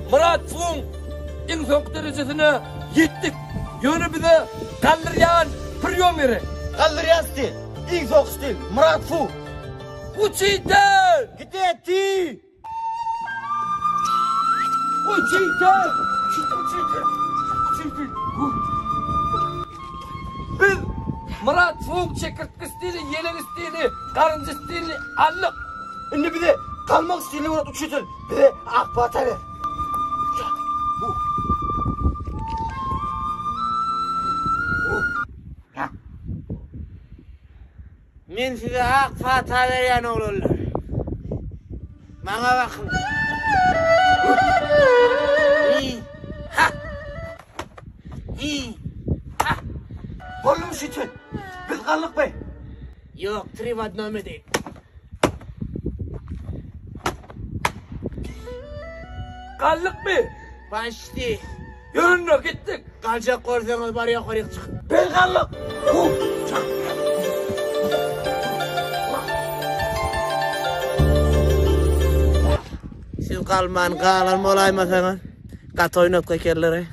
Myrat Fuň iň soňky derejesine ýetdik. Ýöne bize galdyrýan priýom gerek. Galdyrýan stil. Iň soňky stil. Myrat Fu. Uçitel! Gde ty? Uçitel! Uçitel! Uçitel! Biz Myrat Fuň çekirtgi stili, ýelek stili, garynja stilini aldyk. Indi bize galmak stilini öwret uçitel. Bize ak pata ber. Men size ak pata berýän oglanlar. Maňa bakyň. Hi, ha. Hi, ha. Boldumy uçitel? Biz galdykmy? Ýok, tri w odnom edeýin. Galdykmy? Paçti. Ýöründe gitdik. Galjak bolsaňyz bar ýokaryk çykyň. Biz galdyk. Siz galman galan bolaýmasaňyz gaty oýnatgy ekenler-eý.